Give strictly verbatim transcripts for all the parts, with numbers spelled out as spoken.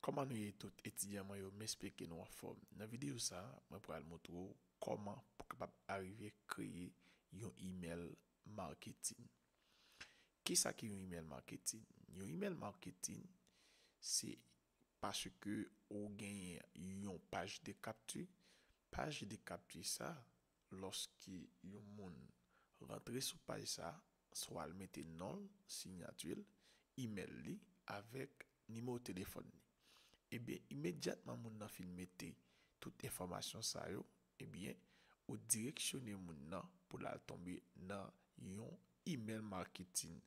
Kòman nou ye tout etidyan mwen yo? M espere ke nou anfòm. Nan videyo sa a, mwen pral montre w kòman pou kapab arive kreye yon email marketing. Kisa ki yon email marketing? Yon email marketing, se paske ou genyen yon paj de kapti. Paj de kapti sa, lòske yon moun rantre sou paj sa, swa l mete non l, siyati l, email li, avèk nimewo telefòn li. Ebyen, imedyatman moun nan fin mete tout enfòmasyon sa yo, ebyen, ou direksyone moun nan pou l al tonbe nan yon email marketing.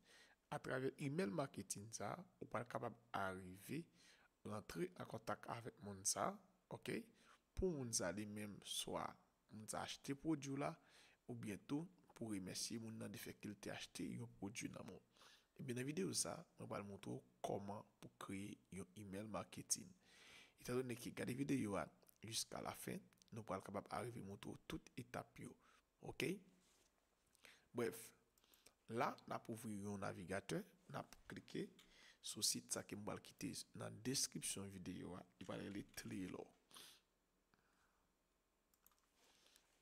Atravè email marketing sa, ou pral kapab arive rantre an kontak avèk moun sa, ok? Pou moun sa li menm, swa moun sa achte pwodui w la, oubyen tou pou remèsye moun nan de fè ke l te achte yon pwodui nan men w. Ebyen, nan videyo sa, mwen pral montre w kòman pou kreye yon email marketing. Etandone ke gade videyo a jiska lafen, nou pral kapab arive montre w tout etap yo. Ok? Brèf, la, n ap ouvri yon navigatè, n ap klike sou sit sa ke m pral kite nan deskripsyon videyo a, li pral rele Trello.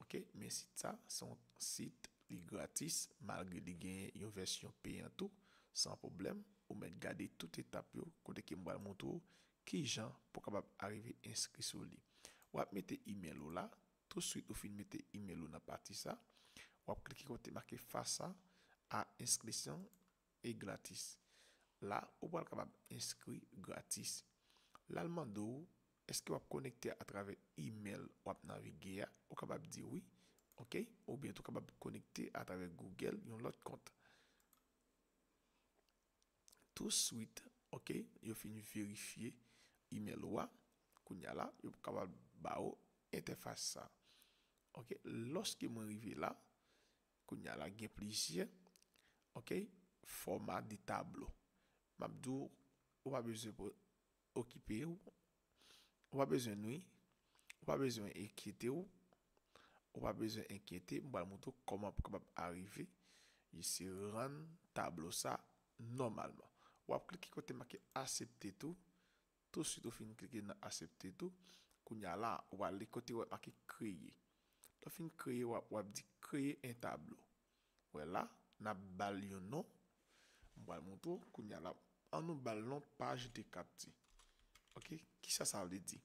Ok, men sit sa, se yon sit, li gratis, malgre li gen yon vèsyon peyan tou, san pwoblèm, ou mèt gade tout etap yo, kote ke m pral montre w kijan pou kapab arive enskri sou li. W ap mete email ou la, touswit ou fin mete email ou nan pati sa, w ap klike kote make face à inscription et gratis. La, ou pral kapab enskri gratis. La, l mande w, èske w ap konekte atravè email w ap navige a? Ou kapab di wi, ok? Oubyen tou kapab konekte atravè Google, yon lòt kont. Touswit, ok, yo fin verifye email ou a. Kounye a la, yo kapab ba w entèfas sa. Ok, lòske mwen rive la, kounye a la, gen plizyè, ok, fòma de tablo. M ap di w, ou pa bezwen pou okipe w, ou pa bezwen nwi, ou pa bezwen enkyete w, ou pa bezwen enkyete, m pral montre w kòman pou kapab arive, se rann tablo sa nòmalman. W ap klike kote make aksepte tou, touswit ou fin klike nan aksepte tou, kounye a la, w ale kote w wè make kreye. Lè w fin kreye, w ap, w ap di kreye en tablo. Wè la, n ap ba l yon non. M pral montre w kounye a la. An nou ba l non paj de kapti. Ok, kisa sa vle di?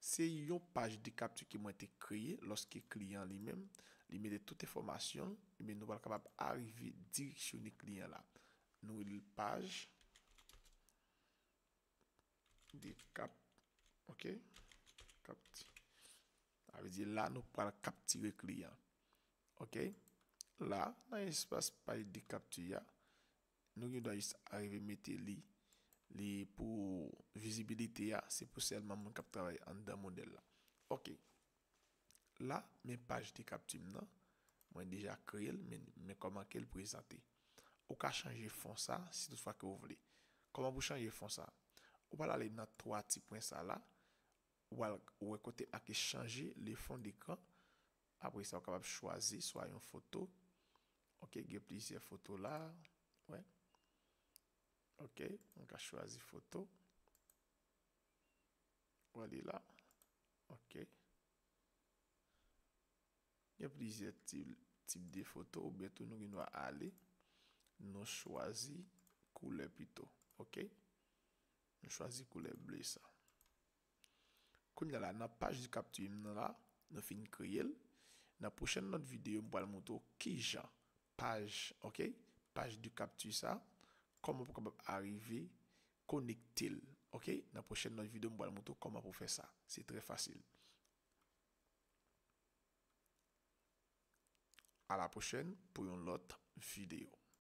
Se yon paj de kapti ke mwen te kreye lòske kliyan li menm, li mete tout enfòmasyon l, ebyen nou pral kapab arive direksyone kliyan la. Nou rele l paj de kap, ok, kapti. Sa vle di la nou pral kaptire kliyan. Ok, la nan espas paj de kapti a, nou gen dwa jis arive mete li, li pou vizibilite a, se pou sèlman moun k ap travay anndan modèl la. Ok, la, men paj de kapti m nan, mwen deja kreye l, men, men kòman ke l prezante. Ou ka chanje fon sa, si toutfwa ke w vle. Kòman pou chanje fon sa? Ou pral ale nan twa ti pwen sa la, ou al wè kote make chanje le fond d'écran. Apre sa, ou kapab chwazi swa yon foto. Ok, gen plizyè foto la. Wè. Ok, nou ka chwazi foto. Wè li la. Ok. Gen plizyè tip, tip de foto, oubyen tou nou gen dwa ale, nou chwazi koulè pito. Ok? Nou chwazi koulè ble sa. Kounye a la, nan paj de kapti m nan la, nou fin kreye l. Nan pwochèn lòt videyo, m pral montre w kijan paj, ok? Paj de kapti sa, kòman pou kapab arive konekte l, ok? Nan pwochèn lòt videyo, m pral montre w kòman pou fè sa. Se trè fasil. À la prochaine pou yon lòt videyo.